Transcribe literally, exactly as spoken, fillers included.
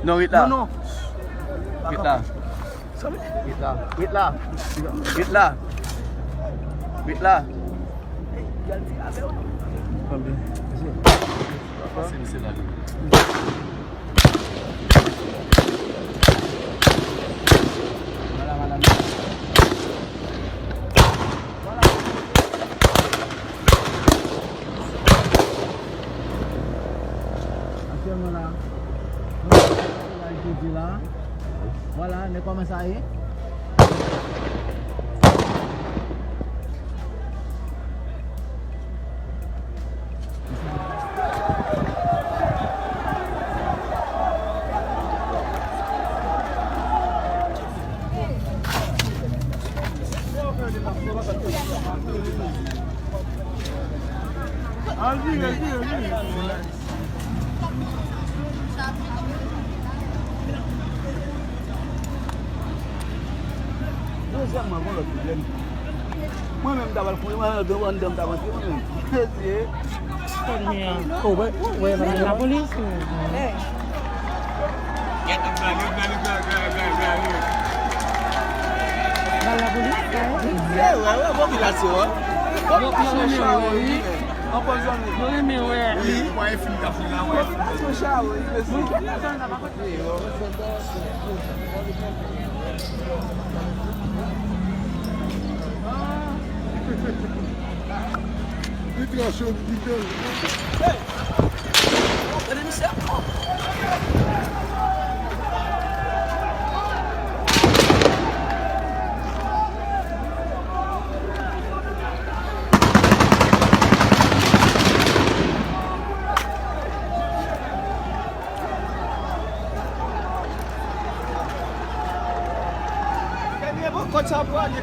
Non, ret la. Non, non. Ret la. Ret la. Ret la. Ret la. Ret la. Pase misye la. Vwala, madanm. Aktyèlman la, nou la jodi la. Vwala, men kòman sa ye? Dezyèmman, gon lòt pwoblèm. Mwen menm, m ta pral kouri, mwen menm, anndan m ta rantre, mwen menm. Mesye. Premye an. Oh, wè, wè, wè, wè. Lapolis, wi. Ba lapolis, wi. Ye, wè, wè, popilasyon an. Popilasyon chawo, wi. Anpòt zanmi. Yo renmen wè. Wi, mwen fin kap la, wè. Popilasyon chawo, wi, mesye. Li tranche w, li bèl. Gade misye. Dènye bò, kòt sa pwale.